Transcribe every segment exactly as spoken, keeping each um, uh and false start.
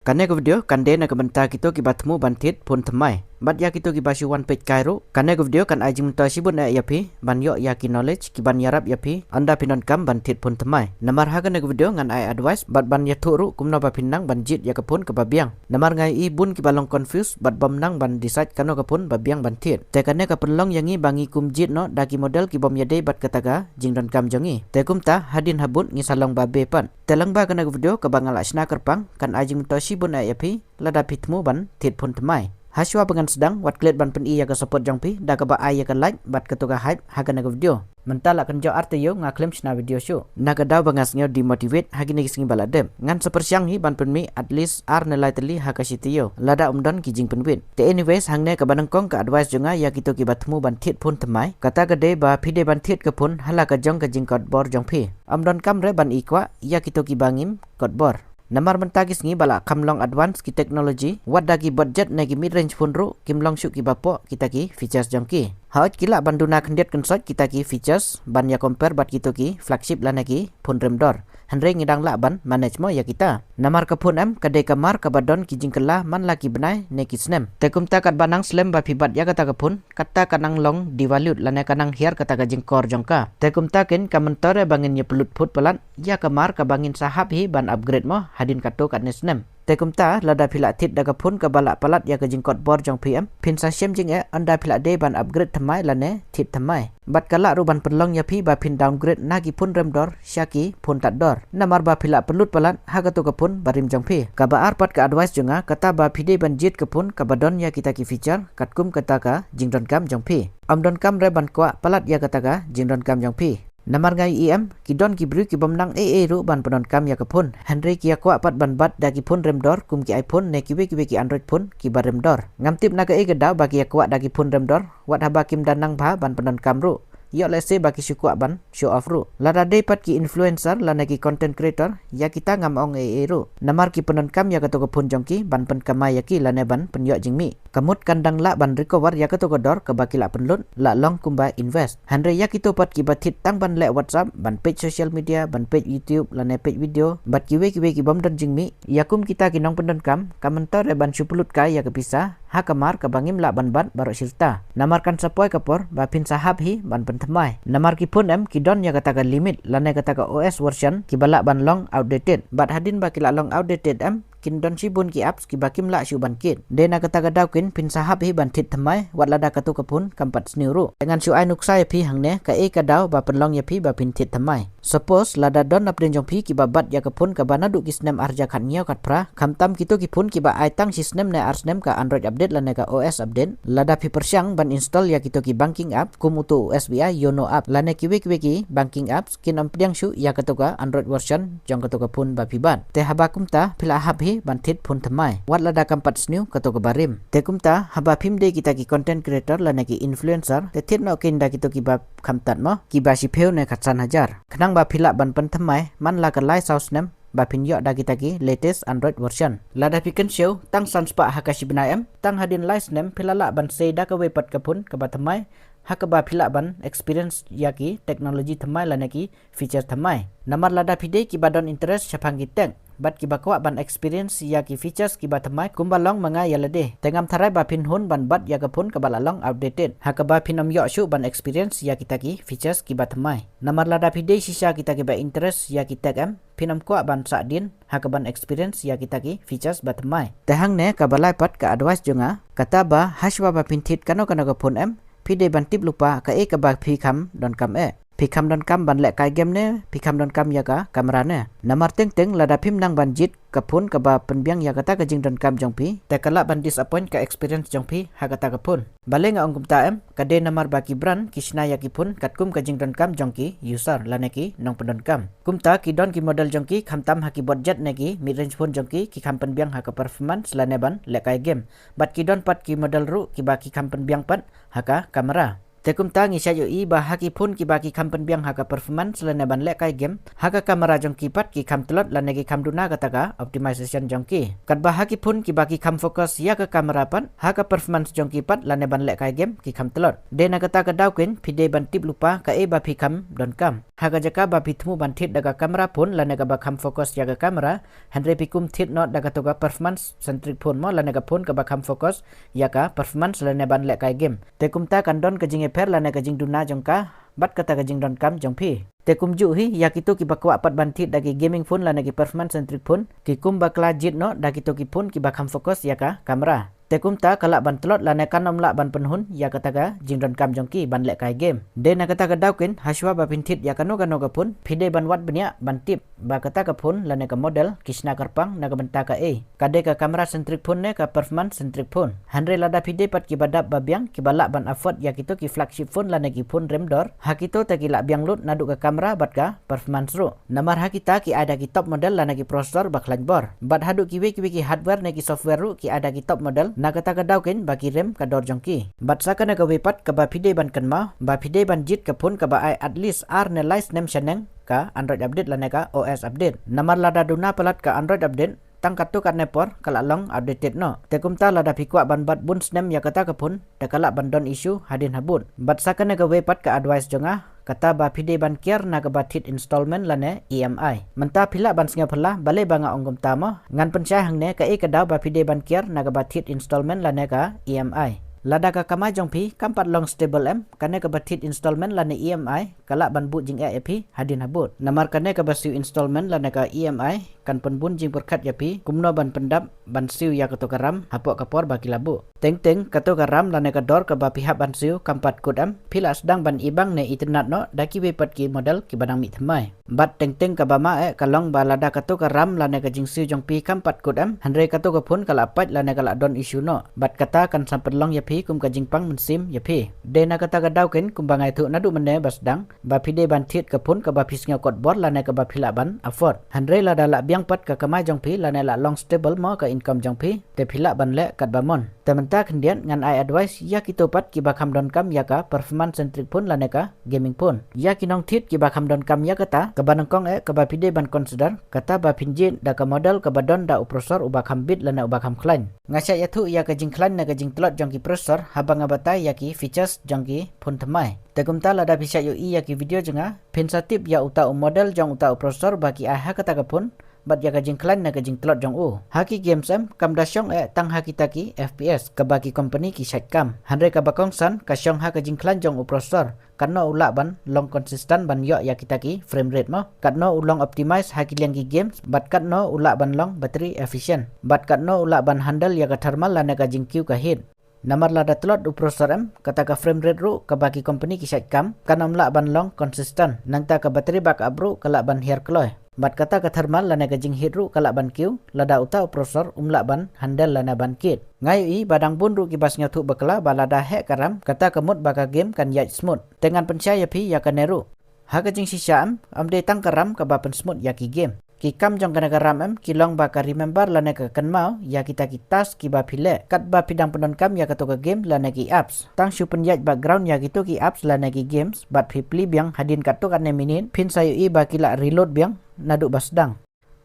Kane ka video kan dei na ka bynta kito kiba thmu ban thied phone thymmai bad ïa kito kiba shu wan peit kai ruh. Kane ka video kan ai jingmyntoi shibun eh ïa phi ban ïoh ïa ki knowledge kiban ïarap ïa phi ynda phi donkam ban thied phone thymmai. Namar ha kane ka video ngan ai advice bad ban ïathuh ruh kumno ba phin nang ban jied ïa ka phone kaba biang. Namar nga ïohi bun kiba long confuse bad bym nang ban decide kano ka phone ba biang ban thied. Te kane ka pynlong ïa ngi ba ngi kum jied noh da ki model ki bym ïadei bad kata ka jingdonkam jong ngi. Te kumta hadien habud ngi sa long ba beh pat. Te lyngba kane ka video kaba nga la shna kyrpang kan ai jingmyntoi shibun eh ïa phi lada phi thmu ban thied phone thymmai. Hashwa ba ngan sdang, wat klet ban pyni ïa ka support jong phi da kaba ai ïa ka like bad kato ka hype ha kane ka video. Mynta la kynjoh ar taïew nga khlem shna video shuh na ka daw ba nga sngew demotivate ha kine ki sngi ba la dep. Ngan sa pyrshang hi ban pynmih at least ar ne lai tylli ha ka shi taïew lada ym don ki jingpynwit. Te anyways, hangne kaba nyngkong ka advice jong nga ïa kito kiba thmu ban thied phone thymmai, kata ka dei ba phi dei ban thied ka phone ha la ka jong ka jingkot bor jong phi. Ym donkam re ban ïa kwah ïa kito kiba ngim kot bor. Namar mynta ki sngi ba la kham long advance ki technology, wat da ki budget ne ki mid range phone ruh kim long shuh kiba pok kita ki features jong ki. Hooid ki lah ban duna khyndiat kynsot kita ki features ban ïa compare bad kito ki flagship lane ki phone rem dor. Hynrei ngi dang lah ban manage mo ïa kita. Namar ka phone em ka dei ka mar kaba don ki jingkylla man la ki bnai ne ki snem. Te kumta katba nang slem ba phi bat ïa kata ka phone, kata ka nang long devalued lane ka nang hiar kata ka jingkor jong ka. Te kumta kin ka myntoi re ba ngin ïa pynlut phut palat ïa ka mar kaba ngin sa hap hi ban upgrade mo hadien katto katne snem. Te kumta lada phi la thied da ka phone kaba la palat ïa ka jingkot bor jong phi em, phin sa shem jingeh ynda phi la dei ban upgrade thymmai lane thied thymmai. Bad ka lah ruh ban pynlong ïa phi ba phin downgrade na ki phone rem dor sha ki phone tad dor. Namar ba phi la pynlut palat ha kato ka phone barim jong phi. Kaba ar pat ka advice jong nga, kata ba phi dei ban jied ka phone kaba don ïa kita ki feature katkum kata ka jingdonkam jong phi. Ym donkam re ban kwah palat ïa kata ka jingdonkam jong phi. Namar nga ïohi em, ki don ki briew ki bym nang ei ei ruh ban pyndonkam ïa ka phone. Hynrei ki ïa kwah pat ban bat da ki phone rem dor kum ki iPhone ne kiwei kiwei ki Android phone kiba rem dor. Ngam tip na kaei ka daw ba ki ïa kwah da ki phone rem dor, wat haba kim da nang bha ban pyndonkam ruh. Ïoh lehse ba ki shu kwah ban show off ruh. Lada dei pat ki influencer lane ki content creator, ïa kita ngam ong ei ei ruh. Namar ki pyndonkam ïa kato ka phone jong ki ban pynkamai ïa ki lane ban pynïoh jingmih. Ka mut kan dang lah ban recover ïa kato ka dor kaba ki la pynlut, la long kumba invest. Hynrei ïa kito pat kiba thied tang ban leh WhatsApp, ban peit social media, ban peit YouTube lane peit video bad kiwei kiwei ki bym don jingmih, ïa kum kita ki nongpyndonkam, ka myntoi re ban shu pynlut kai ïa ka pisa ha ka mar kaba ngim lah ban bat baroh shirta. Namar kan sa poi ka por ba phin sa hap hi ban pynthymmai. Namar ki phone em ki don ïa kata ka limit lane kata ka OS version kiba lah ban long outdated. Bad hadien ba ki la long outdated em, kin don shibun ki apps kiba kim lah shuh ban kit. Dei na kata ka daw kin phin sa hap hi ban thied thymmai wat lada kato ka phone kam pat sniew ruh. Te ngan shu ai nuksa ïa phi hangne kaei ka daw ba pynlong ïa phi ba phin thied thymmai. Suppose lada don napdeng jong phi kiba bat ïa ka phone kaba naduh ki snem arhajar khathynñiew khatphra, khamtam kito ki phone kiba ai tang shi snem ne ar snem ka Android update lane ka OS update, lada phi pyrshang ban install ïa kito ki banking app kum uto u SBI Yono app lane kiwei kiwei ki banking apps, kin ym pdiang shuh ïa kato ka Android version jong kato ka phone ba phi bat. Te haba kumta phi la hap hi ban thied phone thymmai wat lada kam pat sniew kato kaba rim. Te kumta haba phim dei kita ki content creator lane ki influencer, te thied noh kein da kito kiba khamtam mo, kiba shiphew ne khatsan hajar, khnang ba phi lah ban pynthymmai man la ka lai saw snem ba phin ïoh da kita ki latest Android version. Lada phi kynshew, tang san spah ha ka shi bnai em, tang hadien lai snem phi la lah ban sei da kawei pat ka phone kaba thymmai, ha kaba phi lah ban experience ïa ki technology thymmai lane ki feature thymmai. Namar lada phi dei kiba don interest shaphang ki tech bad kiba kwah ban experience ïa ki features kiba thymmai kumba long ma nga ïa lade, te ngam tharai ba phin hun ban bat ïa ka phone kaba la long outdated, ha kaba phin ym ïoh shuh ban experience ïa kita ki features kiba thymmai. Namar lada phi dei shisha kita kiba interest ïa ki tech em, phin ym kwah ban sah dien ha kaban experience ïa kita ki features ba thymmai. Te hangne kaba lai pat ka advice jong nga, kata ba hashwa ba phin thied kano kano ka phone em, phi dei ban tip lypa kaei kaba phi kham donkam eh. Phi kham donkam ban lehkai game ne phi kham donkam ïa ka camera ne. Namar teng teng lada phim nang ban jied ka phone kaba pynbiang ïa kata ka jingdonkam jong phi, te ka lah ban disappoint ka experience jong phi ha kata ka phone. Balei nga ong kumta em, ka dei namar ba ki brand ki shna ïa ki phone katkum ka jingdonkam jong ki user lane ki nongpyndonkam. Kumta ki don ki model jong ki khamtam ha ki budget ne ki mid range phone jong ki, ki kham pynbiang ha ka performance lane ban lehkai game. Bad ki don pat ki model ruh kiba ki kham pynbiang pat ha ka camera. Te kumta ngi shait ïohi ba ha ki phone kiba ki kham pynbiang ha ka performance lane ban lehkai game, ha ka camera jong ki pat ki kham tlot lane ki kham duna kata ka optimization jong ki. Katba ha ki phone kiba ki kham focus ïa ka camera pat, ha ka performance jong ki pat lane ban lehkai game ki kham tlot. Dei na kata ka daw kin phi dei ban tip lypa kaei ba phi kham donkam. Ha ka jaka ba phi thmu ban thied da ka camera phone lane kaba kham focus ïa ka camera, hynrei phi kum thied noh da kato ka performance centric phone mo lane ka phone kaba kham focus ïa ka performance lane ban lehkai game. Te kumta kan don ka jingïapher lane ka jingduna jong ka bad kata ka jingdonkam jong phi. Te kumjuh hi ïa kito kiba kwah pat ban thied da ki gaming phone lane ki performance centric phone, ki kum bakla jied noh da kito ki phone kiba kham focus ïa ka camera. Te kumta ka lah ban tlot lane kan ym lah ban pynhun ïa kata ka jingdonkam jong ki ban lehkai game. Dei na kata ka daw keiñ, hashwa ba phin thied ïa kano kano ka phone, phi dei ban wad bniah ban tip ba kata ka phone lane ka model ki shna kyrpang na ka bynta kaei. Ka dei ka camera centric phone ne ka performance centric phone. Hynrei lada phi dei pat kiba dap ba biang, kiba lah ban afford ïa kito ki flagship phone lane ki phone rem dor, ha kito te ki lah biang lut naduh ka camera bad ka performance ruh. Namar ha kita ki ai da ki top model lane ki processor ba khlaiñ bor. Bad haduh kiwei kiwei ki hardware ne ki software ruh ki ai da ki top model, na kata ka daw keiñ ba ki rem ka dor jong ki. Bad sa kane kawei pat kaba phi dei ban kynmaw, ba phi dei ban jied ka phone kaba ai at least ar ne lai snem shaneng ka Android update lane ka O S update. Namar lada duna palat ka Android update, tang katto katne por ka lah long outdated noh. Te kumta lada phi kwah ban bat bun snem ïa kata ka phone, te ka lah ban don issue hadien habud. Bad sa kane kawei pat ka advice jong nga, kata ba phi dei ban kiar na kaba thied installment lane E M I. Mynta phi lah ban sngewphylla balei ba nga ong kumta mo. Ngan pynshai hangne kaei ka daw ba phi dei ban kiar na kaba thied installment lane ka E M I. Lada ka kamai jong phi kam pat long stable em, kane kaba thied installment lane E M I ka lah ban buh jingeh ïa phi hadien habud. Namar kane kaba siew installment lane ka E M I kan pynbun jingpyrkhat ïa phi kumno ban pyndap ban siew ïa kato ka RAM hapoh ka por ba ki la buh. Teng teng kato ka RAM lane ka dor kaba phi hap ban siew kam pat kut em, phi lah sdang ban ibang ne itynnad noh da kiwei pat ki model kiba dang mih thymmai. Bad teng teng kaba ma eh ka long ba lada kato ka RAM lane ka jingsiew jong phi kam pat kut em, hynrei kato ka phone ka lah pait lane ka lah don issue noh. Bad kata kan sa pynlong ïa phi kum ka jingpang mynsiem ïa phi. Dei na kata ka daw keiñ kumba nga ïathuh naduh mynne ba sdang, ba phi dei ban thied ka phone kaba phi sngewkot bor lane kaba phi lah ban afford. Hynrei lada lah biang pat ka kamai jong phi lane lah long stable mo ka income jong phi, te phi lah ban leh katba mon. Te mynta khyndiat ngan ai advice ïa kito pat kiba kham donkam ïa ka performance centric phone lane ka gaming phone. Ïa ki nongthied kiba kham donkam ïa kata, kaba nyngkong eh kaba phi dei ban consider, kata ba phin jied da ka model kaba don da u processor uba kham bit lane uba kham khlaiñ. Nga shah ïathuh ïa ka jingkhlaiñ ne ka jingtlot jong ki processor haba nga batai ïa ki features jong ki phone thymmai. Te kumta lada phi shah ïohi ïa ki video jong nga, phin sa tip ïa uta u model jong uta u processor ba ki ai ha kata ka phone, bad ïa ka jingkhlaiñ ne ka jingtlot jong u. Ha ki games em, kam da shong eh tang ha kita ki F P S kaba ki company ki shait kam. Hynrei kaba kongsan ka shong ha ka jingkhlaiñ jong u processor, katno u lah ban long consistent ban ïoh ïa kita ki frame rate mo, katno u long optimize ha ki liang ki games, bad katno u lah ban long battery efficient, bad katno u lah ban handle ïa ka thermal lane ka jingkiew ka heat. Namar lada tlot u processor em, kata ka frame rate ruh kaba ki company ki shait kam kan ym lah ban long consistent, nangta ka battery backup ruh ka lah ban hiar kloi. Bad kata ka thermal lane ka jingheat ruh ka lah ban kiew lada uta u processor um lah ban handle lane ban kit. Nga ïohi ba dang bun ruh kiba sngewthuh bakla ba lada heh ka RAM, kata ka mut ba ka game kan ïaid smooth. Te ngan pynshai ïa phi ïa kane ruh. Ha ka jingshisha em, ym dei tang ka RAM kaba pynsmooth ïa ki game. Ki kam jong kane ka RAM em ki long ba ka remember lane ka kynmaw ïa kita ki task kiba phi leh katba phi dang pyndonkam ïa kato ka game lane ki apps. Tang shu pynïaid background ïa kito ki apps lane ki games bad phi plie biang hadien katto katne minit, phin sa ïohi ba ki lah reload biang naduh ba sdang.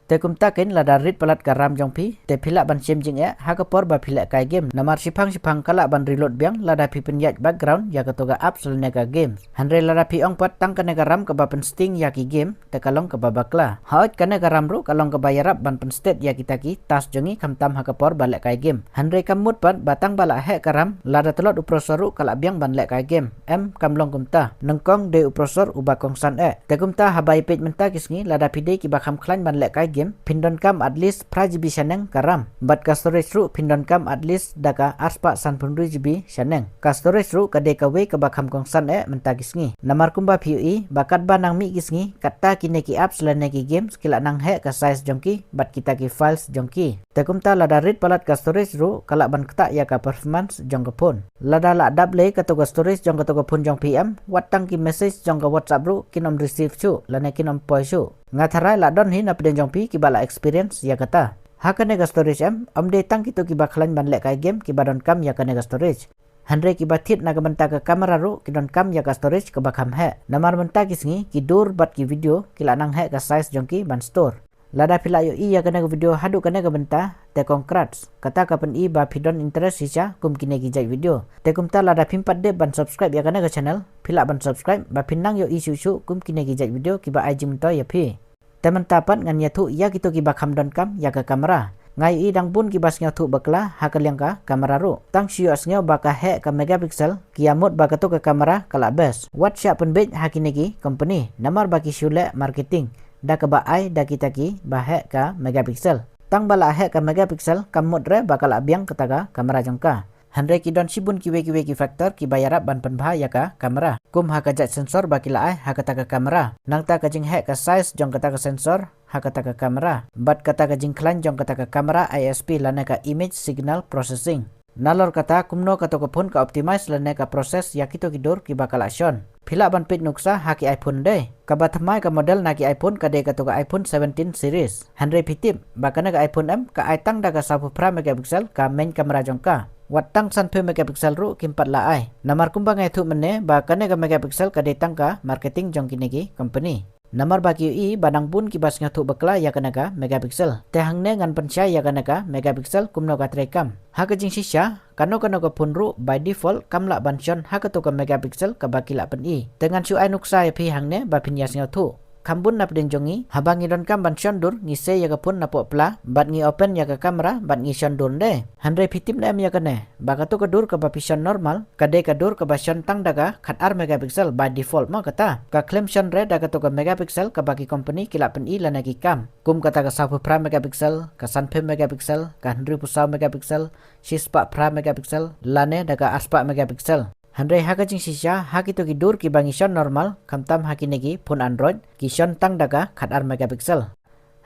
Te kumta keiñ lada rit palat ka RAM jong phi, te phi lah ban shim jingeh ha ka por ba phi lehkai game. Namar shiphang shiphang ka lah ban reload biang lada phi pynïaid background ïa kato ka apps lane ka games. Hynrei lada phi ong pat tang kane ka RAM kaba pynsting ïa ki game, te ka long kaba bakla. Hooid kane ka RAM ruh ka long kaba ïarap ban pynstet ïa kita ki task jong ngi khamtam ha ka por ba lehkai game. Hynrei kam mut pat ba tang ba lah heh ka RAM, lada tlot u processor ruh ka lah biang ban lehkai game. Em, kam long kumta. Nyngkong dei u processor uba kongsan eh. Te kumta haba ïa peit mynta ki sngi lada phi dei kiba kham khlaiñ ban lehkai game, phin donkam at least phra GB shaneng ka RAM. Bad ka storage ruh phin donkam at least da ka arspah sanphew hynriew GB shaneng. Ka storage ruh ka dei kawei kaba kham kongsan eh mynta ki sngi. Namar kumba phi ïohi ba katba nang mih ki sngi, katta kine ki apps lane ki games ki lah nang heh ka size jong ki bad kita ki files jong ki. Te kumta lada rit palat ka storage ruh ka lah ban ktah ïa ka performance jong ka phone. Lada lah dap lei kato ka storage jong kato ka phone jong phi em, wat tang ki message jong ka WhatsApp ruh kin ym receive shuh lane kin ym poi shuh. Nga tharai lah don hi na pdeng jong phi kiba lah experience ïa kata. Ha kane ka storage em, ym dei tang kito kiba khlaiñ ban lehkai game kiba donkam ïa kane ka storage. Hynrei kiba thied na ka bynta ka camera ruh ki donkam ïa ka storage kaba kham heh. Namar mynta ki sngi ki dur bad ki video ki lah nang heh ka size jong ki ban store. Lada phi lah ïohi ïa kane ka video haduh kane ka bynta, Te congrats, kata ka pyni ba phi don interest shisha kum kine ki jait video. Te kumta lada phim pat dep ban subscribe ïa kane ka channel, phi lah ban subscribe ba phin nang ïohi shuh shuh kum kine ki jait video kiba ai jingmyntoi ïa phi. Te mynta pat ngan ïathuh ïa kito kiba kham donkam ïa ka camera. Nga ïohi dang bun kiba sngewthuh bakla ha ka liang ka camera ruh. Tang shu ïohsngew ba ka heh ka megapixel, ki ïamut ba kato ka camera ka la best. Wat shah pynbeit ha kine ki company, namar ba ki shu leh marketing da kaba ai da kita kiba heh ka megapixel. Tang ba la heh ka megapixel, kam mut re ba ka la biang kata ka camera jong ka. Hynrei ki don shibun kiwei kiwei ki factor kiba ïarap ban pynbha ïa ka camera. Kum ha ka jait sensor ba ki la ai ha kata ka camera. Nangta ka jingheh ka size jong kata ka sensor ha kata ka camera. Bad kata ka jingkhlaiñ jong kata ka camera I S P lane ka image signal processing. Nalor kata kumno kato ka phone ka optimize lane ka process ïa kito ki dur kiba ka la shon. Phi lah ban peit nuksa ha ki iPhone dei. Kaba thymmai ka model na ki iPhone ka dei kato ka iPhone seventeen series. Hynrei phi tip ba kane ka iPhone em ka ai tang da ka sawphew phra megapixel ka main camera jong ka. Wat tang sanphew megapixel ruh kim pat la ai. Namar kumba nga ïathuh mynne ba kane ka megapixel ka dei tang ka marketing jong kine ki company. Namar ba ki ïohi ba dang bun kiba sngewthuh bakla ïa kane ka megapixel. Te hangne ngan pynshai ïa kane ka megapixel kumno ka treikam. Ha ka jingshisha, kano kano ka phone ruh by default kam lah ban shon ha kato ka megapixel kaba ki la pyni. Te ngan shu ai nuksa ïa phi hangne ba phin ïa sngewthuh. Kham bun na pdeng jong ngi, haba ngi donkam ban shon dur, ngi sei ïa ka phone napoh pla, bad ngi open ïa ka camera, bad ngi shon dur dei. Hynrei phi tip ne em ïa kane, ba kato ka dur kaba phi shon normal, ka dei ka dur kaba shon tang da ka khatar megapixel by default mo kata. Ka khlem shon re da kato ka megapixel kaba ki company ki la pyni lane ki kam. Kum kata ka sawphew phra megapixel, ka sanphew megapixel, ka hynriewphew saw megapixel, shispah phra megapixel, lane da ka arspah megapixel. Hynrei ha ka jingshisha, ha kito ki dur kiba ngi shon normal, khamtam ha kine ki phone Android, ki shon tang da ka khatar megapixel.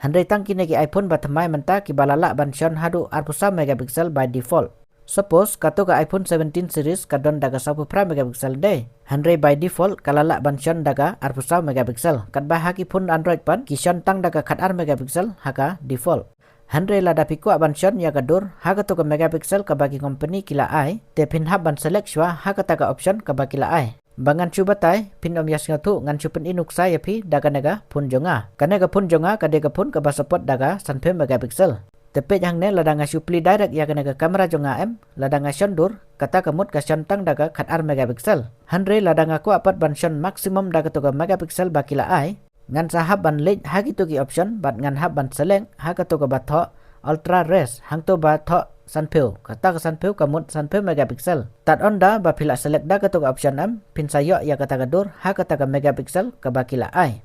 Hynrei tang kine ki iPhone ba thymmai mynta kiba la lah ban shon haduh arphew saw megapixel by default. Suppose, kato ka iPhone seventeen series ka don da ka sawphew phra megapixel dei. Hynrei by default ka la lah ban shon da ka arphew saw megapixel. Katba ha ki phone Android pat, ki shon tang da ka khatar megapixel ha ka default. Hynrei lada phi kwah ban shon ïa ka dur ha kato ka megapixel kaba ki company ki la ai, te phin hap ban select shuwa ha kata ka option kaba ki la ai. Ba ngan shu batai, phin ym ïa sngewthuh, ngan shu pyni nuksa ïa phi da kane ka phone jong nga. Kane ka phone jong nga ka dei ka phone kaba support da ka sanphew megapixel. Te peit hangne lada nga shu plie direct ïa kane ka camera jong nga em, lada nga shon dur, kata ka mut ka shon tang da ka khatar megapixel. Hynrei lada nga kwah pat ban shon maximum da kato ka megapixel ba ki la ai, ngan sa hap ban leit ha kito ki option, bad ngan hap ban select ha kato kaba thoh ultra res, hangto ba thoh sanphew, kata ka sanphew ka mut sanphew megapixel. Tad ynda ba phi la select da kato ka option em, phin sa ïoh ïa kata ka dur ha kata ka megapixel kaba ki la ai.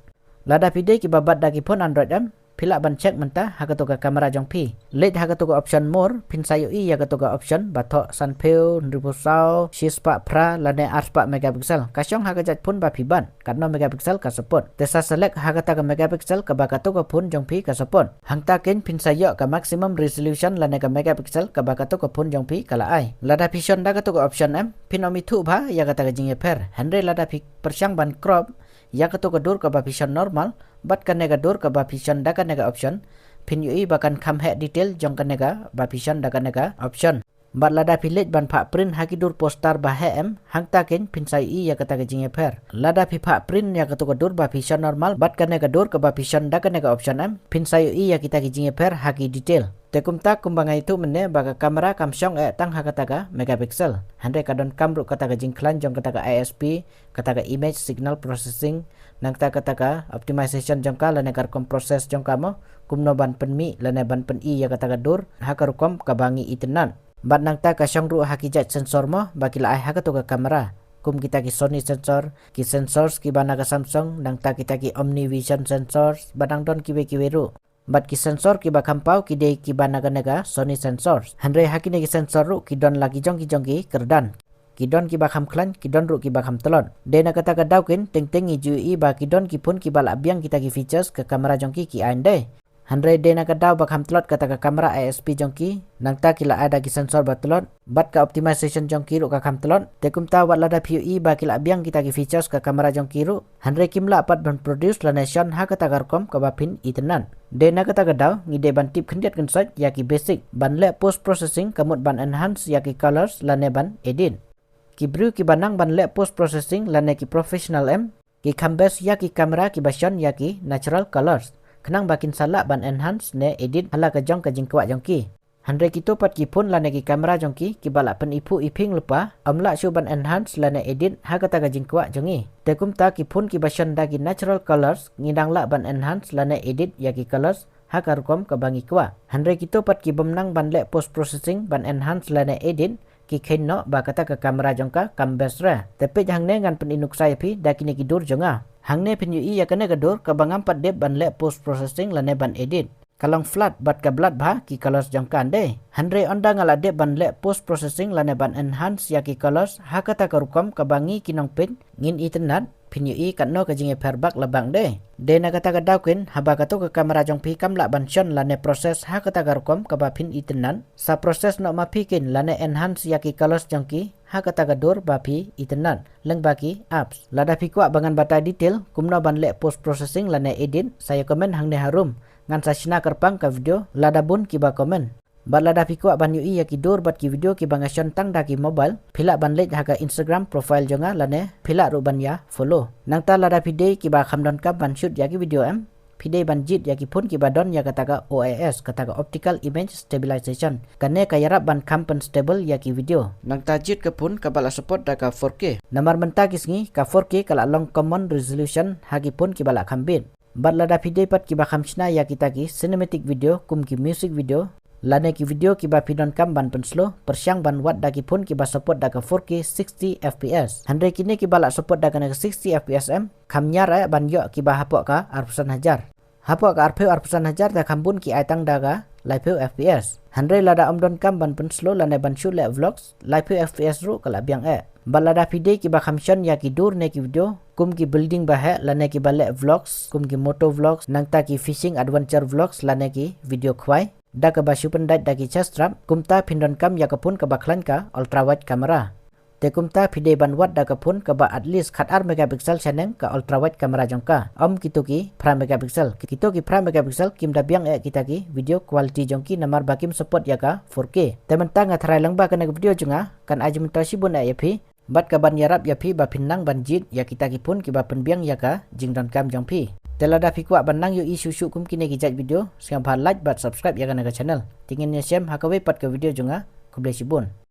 Lada phi dei kiba bat da ki phone Android em, phi lah ban check mynta ha kato ka camera jong phi. Leit ha kato ka option more, phin sa ïohi ïa kato ka option ba thoh sanphew, hynriewphew saw, shispah phra, lane arspah megapixel. Ka shong ha ka jait phone ba phi bat, katno megapixel ka support. Te sa select ha kata ka megapixel kaba kato ka phone jong phi ka support. Hangta keiñ phin sa ïoh ka maximum resolution lane ka megapixel kaba kato ka phone jong phi ka la ai. Lada phi shon da kato ka option em, phin ym ithuh bha ïa kata ka jingïapher. Hynrei lada phi pyrshang ban crop ïa kato ka dur kaba phi shon normal bad kane ka dur kaba phi shon da kane ka option, phin ïohi ba kan kham heh detail jong kane kaba phi shon da kane ka option. Bad lada phi leit ban phah print ha ki dur poster ba heh em, hangta keiñ phin sa ïohi ïa kata ka jingïapher. Lada phi phah print ïa kato ka dur ba phi shon normal bad kane ka dur kaba phi shon da kane ka option em, phin sa ïohi ïa kita ki jingïapher ha ki detail. Te kumta kumba nga ïathuh mynne ba ka camera kam shong eh tang ha kata ka megapixel. Hynrei ka donkam ruh kata ka jingkhlaiñ jong kata ka I S P, kata ka image signal processing, nangta kata ka optimization jong ka lane ka rukom process jong ka mo, kumno ban pynmih lane ban pyni ïa kata ka dur ha ka rukom kaba ngi itynnad. Bad nangta ka shong ruh ha ki jait sensor mo ba ki la ai ha kato ka camera, kum kita ki Sony sensor, ki sensors kiba na ka Samsung, nangta kita ki Omnivision sensors, bad nang don kiwei kiwei ruh. Bad ki sensor kiba kham paw ki dei kiba na kane ka Sony sensors. Hynrei ha kine ki sensor ruh ki don la ki jong ki jong ki kyrdan. Ki don kiba kham khlaiñ, ki don ruh kiba kham tlot. Dei na kata ka daw keiñ, teng teng ngi ju ïohi ba ki don ki phone kiba la biang kita ki features ka camera jong ki ki ai dei. Hynrei dei na ka daw ba kham tlot kata ka camera I S P jong ki, nangta ki la ai da ki sensor ba tlot, bad ka optimization jong ki ruh ka kham tlot. Te kumta wat lada phi ïohi ba ki la biang kita ki features ka camera jong ki ruh, hynrei kim lah pat ban produce lane shon ha kata ka rukom kaba phin itynnad. Dei na kata ka daw, ngi dei ban tip khyndiat kynsoit ïa ki basic, ban leh post processing ka mut ban enhance ïa ki colors lane ban edit. Ki briew kiba nang ban leh post processing lane ki professional em, ki kham best ïa ki camera kiba shon ïa ki natural colors, khnang ba kin sa lah ban enhance ne edit ha la ka jong ka jingkwah jong ki. Hynrei kito pat ki phone lane ki kamera jong ki kiba la pyniphuh iphieng lypa, ym lah shuh ban enhance lane edit ha kata ka jingkwah jong ngi. Te kumta ki phone kiba shon da ki natural colors ngi dang lah ban enhance lane edit ïa ki colors ha ka rukom kaba ngi kwah. Hynrei kito pat ki bym nang ban leh post processing ban enhance lane edit, ki kheiñ noh ba kata ka kamera jong ka kam best re. Te peit hangne, ngan pyni nuksa ïa phi da kine ki dur jong nga. Hangne phin ïohi ïa kane ka dur kaba ngam pat dep ban leh post processing lane ban edit. Ka long flat bad ka blat bha ki colors jong ka, ym dei? Hynrei ynda nga la dep ban leh post processing lane ban enhance ïa ki colors ha kata ka rukom kaba ngi ki nongpeit ngin itynnad, phin ïohi katno ka jingïapher bak la bang, ym dei? Dei na kata ka daw keiñ, haba kato ka kamera jong phi kam lah ban shon lane process ha kata ka rukom kaba phin itynnad, sa process noh ma phi keiñ lane enhance ïa ki colors jong ki ha kata ka dur ba phi itynnad lyngba ki apps. Lada phi kwah ba ngan batai detail kumno ban leh post processing lane edit, sa ïa comment hangne harum. Ngan sa shna kyrpang ka video lada bun kiba comment. Bad lada phi kwah ban ïohi ïa ki dur bad ki video kiba nga shon tang da ki mobile, phi lah ban leit ha ka Instagram profile jong nga lane phi lah ruh ban ïa follow. Nangta lada phi dei kiba kham donkam ban shoot ïa ki video, em, phi dei ban jied ïa ki phone kiba don ïa kata ka O I S, kata ka optical image stabilization. Kane ka ïarap ban kham pynstable ïa ki video. Nangta jied ka phone kaba la support da ka four K. Namar mynta ki sngi ka four K ka la long common resolution ha ki phone kiba la kham bit. Bad lada phi dei pat kiba kham shna ïa kita ki cinematic video kum ki music video lane ki video kiba phi donkam ban pynslow, pyrshang ban wad da ki phone kiba support da ka four K sixty F P S. Hynrei kine kiba la support da kane ka sixty F P S, em, kham ñiar eh ban ïoh kiba hapoh ka arphew san hajar. Hapoh ka arphew, arphew san hajar te kham bun ki ai tang da ka laiphew F P S. Hynrei lada ym donkam ban pynslow lane ban shu leh vlogs, laiphew F P S ruh ka la biang eh. Bad lada phi dei kiba kham shon ïa ki dur ne ki video kum ki building ba heh lane kiba leh vlogs kum ki moto vlogs, nangta ki fishing adventure vlogs lane ki video khwai, da kaba shu pyndait da ki chest strap, kumta phin donkam ïa ka phone kaba khlaiñ ka ultra wide camera. Te kumta phi dei ban wad da ka phone kaba at least khatar megapixel shaneng ka ultra wide camera jong ka, ym kito ki phra megapixel. Kito ki phra megapixel kim da biang eh kita ki video quality jong ki namar ba kim support ïa ka four K. Te mynta nga tharai lyngba kane ka video jong nga kan ai jingmyntoi shibun eh ïa phi. Bad kaban ïarap ïa phi ba phin nang ban jied ïa kita ki phone kiba pynbiang ïa ka jingdonkam jong phi. Te lada phi kwah ban nang ïohi shuh shuh kum kine ki jait video, sngewbha like bad subscribe ïa kane ka channel. Te ngin ïashem ha kawei pat ka video jong nga. Khublei shibun.